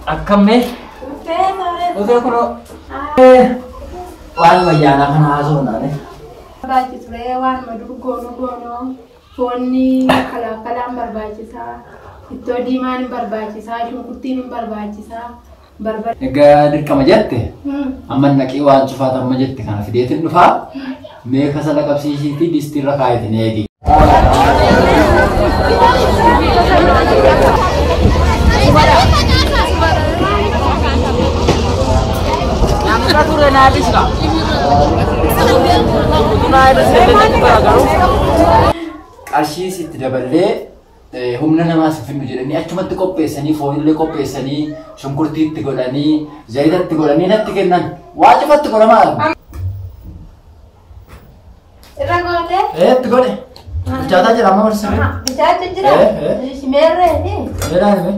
Akkam mee? Dhufee kunoo. Waan wayyaanaa kana haasofnaane. Barbaachisuree waanuma dur goonu goonoo foonni kalaakalaan barbaachisaa, ittoo diimaan hin barbaachisaa, shunkurtiin hin barbaachisaa, barbare. Egaa dirqama jette amma naqii waan cufaata amma jette kana fideetin dhufaa mee kasala qabsiisiitii distiirra kaayitin eegi. Qarshii sitti daballee humna namaa si finnu jedhanii achumatti qopheessanii foonillee qopheessanii shunkurtii itti godhanii zayita itti godhanii natti kennan waa cufatti godhamaa. Irra gootee? Ee itti godhe. Bilchaataa jira amma barsiisanii. Bilchaacha jira? Eh, eh. Meerreeti? Meedhaan hime.